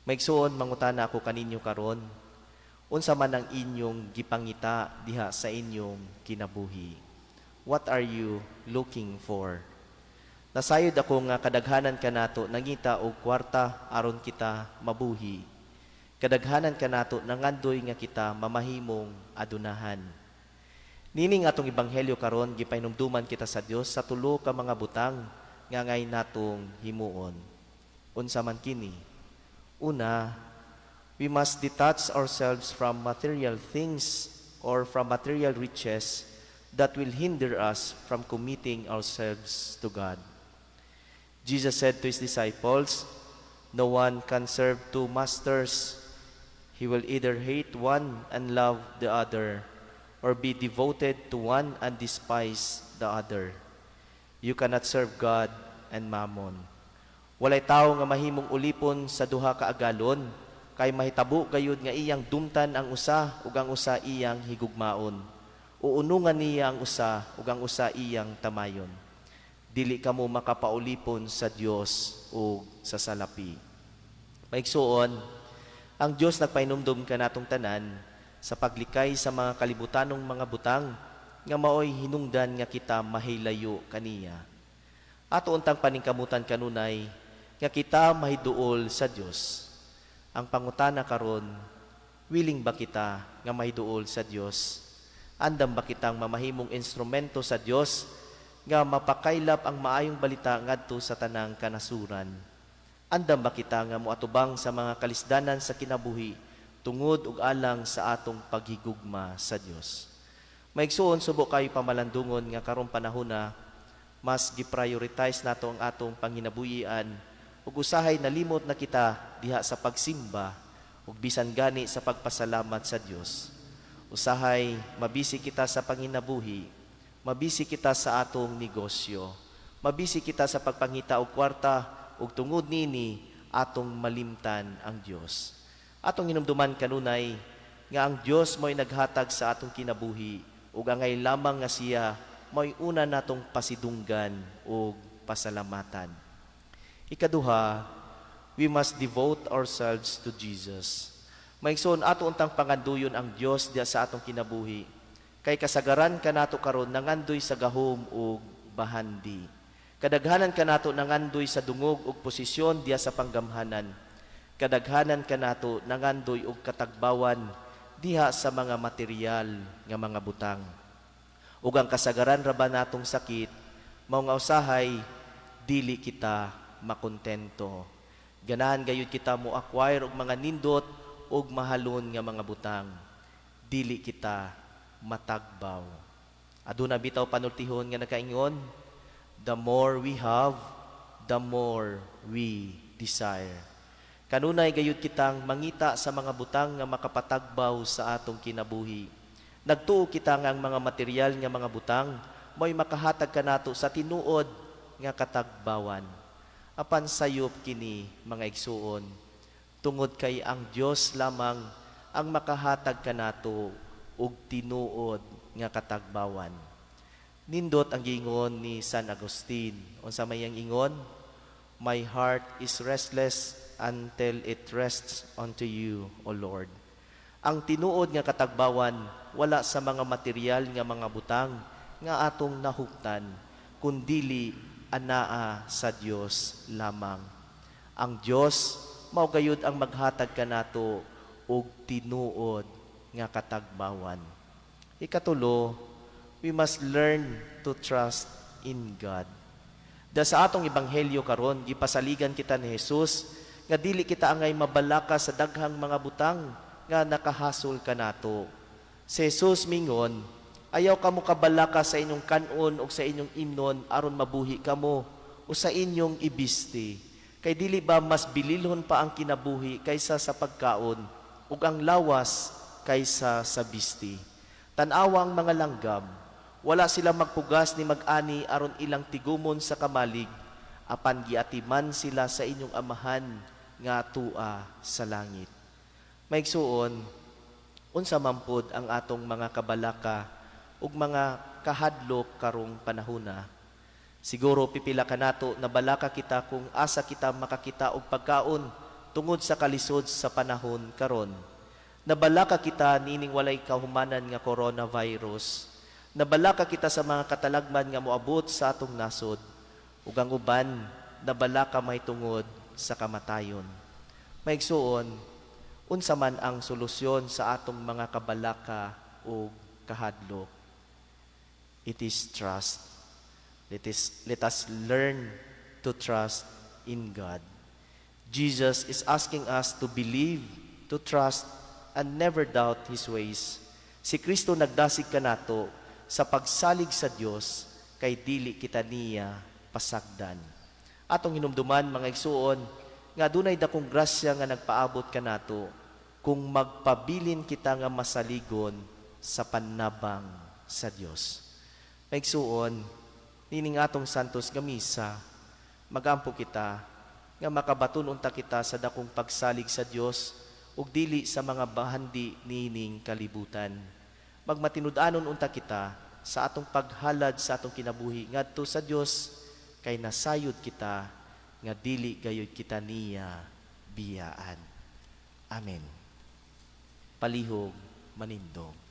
Maigsuon, mangutana ako kaninyo karon, unsa man ang inyong gipangita diha sa inyong kinabuhi? What are you looking for? Nasayod ako nga kadaghanan kanato nangita og kwarta aron kita mabuhi. Kadaghanan kanato nangandoy nga kita mamahimong adunahan. Nining atong ebanghelyo karon, gipahinumduman kita sa Dios sa tulo ka mga butang nga angay natong himuon. Unsa man kini? Una, we must detach ourselves from material things or from material riches that will hinder us from committing ourselves to God. Jesus said to his disciples, "No one can serve two masters. He will either hate one and love the other, or be devoted to one and despise the other. You cannot serve God and Mammon." Walay tawo nga mahimong ulipon sa duha ka agalon, kay mahitabo gayud nga iyang dumtan ang usa ug ang usa iyang higugmaon. Uunungan niya ang usa ug ang usa iyang tamayon. Dili kamo makapaulipon sa Dios ug sa salapi. Maigsuon, ang Dios nagpahinumdum kanatong tanan sa paglikay sa mga kalibutanong mga butang nga maoy hinungdan nga kita mahilayo kaniya. Ato untang paningkamutan kanunay nga kita mahiduol sa Dios. Ang pangutana karon, willing ba kita nga mahiduol sa Dios? Andam ba kitang mamahimong instrumento sa Dios nga mapakaylap ang maayong balita ngadto sa tanang kanasuran? Andam ba kita nga moatubang sa mga kalisdanan sa kinabuhi tungod ug alang sa atong paghigugma sa Dios? Maigsuon, subo kaayo pamalandungon nga karong panahona mas gi-prioritize nato ang atong panginabuhian ug usahay nalimot na kita diha sa pagsimba ug bisan gani sa pagpasalamat sa Dios. Usahay mabisi kita sa panginabuhi, mabisi kita sa atong negosyo, mabisi kita sa pagpangita og kwarta ug tungod nini atong malimtan ang Dios. Atong hinumduman kanunay nga ang Dios mo'y naghatag sa atong kinabuhi ug angay lamang nga siya mo'y una natong pasidunggan ug pasalamatan. Ikaduha, we must devote ourselves to Jesus. Maigsoon, ato untang panganduyon ang Dios diha sa atong kinabuhi. Kay kasagaran kanato karon nangandoy sa gahom ug bahandi. Kadaghanan kanato nangandoy sa dungog ug posisyon diha sa panggamhanan. Kadaghanan kanato nangandoy og katagbawan diha sa mga material nga mga butang. Ug ang kasagaran ra ba natong sakit mao nga usahay dili kita makontento. Ganahan gayud kita mo acquire og mga nindot og mahalon nga mga butang. Dili kita matagbaw. Aduna bitaw panultihon nga nakaingon, "The more we have, the more we desire." Kanunay gayud kitang mangita sa mga butang nga makapatagbaw sa atong kinabuhi. Nagtuo kita nga ang mga material nga mga butang mo'y makahatag kanato sa tinuod nga katagbawan. Apan sayop kini, mga igsuon, tungod kay ang Dios lamang ang makahatag kanato og tinuod nga katagbawan. Nindot ang giingon ni San Agustin. Unsa may iyang ingon? "My heart is restless until it rests unto you, O Lord." Ang tinuod nga katagbawan wala sa mga material nga mga butang nga atong nahuptan, kundili anaa sa Dios lamang. Ang Dios mao gayud ang maghatag kanato og tinuod nga katagbawan. Ikatulo, we must learn to trust in God. Da sa atong ebanghelyo karon, gipasaligan kita ni Jesus nga dili kita angay mabalaka sa daghang mga butang nga nakahasol kanato. Si Jesus mingon, "Ayaw kamo kabalaka sa inyong kanon o sa inyong imnon aron mabuhi kamo o sa inyong ibisti. Kay dili ba mas bililhon pa ang kinabuhi kaysa sa pagkaon ug ang lawas kaysa sa bisti? Tan-awa ang mga langgam, wala sila magpugas ni mag-ani aron ilang tigumon sa kamalig, apan giatiman sila sa inyong Amahan nga tua sa langit." Maigsuon, unsa man pod ang atong mga kabalaka ug mga kahadlok karong panahona? Siguro pipila kanato nabalaka kita kung asa kita makakita og pagkaon tungod sa panginahanglan. tungod sa kalisod sa panahon karon. Nabalaka kita nining walay kahumanan nga coronavirus. Nabalaka kita sa mga katalagman nga moabot sa atong nasod. Ug ang uban nabalaka mahitungod sa kamatayon. Maigsuon, unsa man ang solusyon sa atong mga kabalaka ug kahadlok? It is trust. Let us learn to trust in God. Jesus is asking us to believe, to trust, and never doubt His ways. Si Kristo nagdasig kanato sa pagsalig sa Dios kay dili kita niya pasagdan. Atong hinumduman, mga igsuon, nga dunay dakong grasya nga nagpaabot kanato kung magpabilin kita nga masaligon sa panabang sa Dios. Mga igsuon, nining atong Santos nga Misa, magampo kita nga makabaton unta kita sa dakong pagsalig sa Dios ug dili sa mga bahandi nining kalibutan. Magmatinud-anon unta kita sa atong paghalad sa atong kinabuhi ngadto sa Dios kay nasayod kita nga dili gayud kita niya biyaan. Amen. Palihog manindog.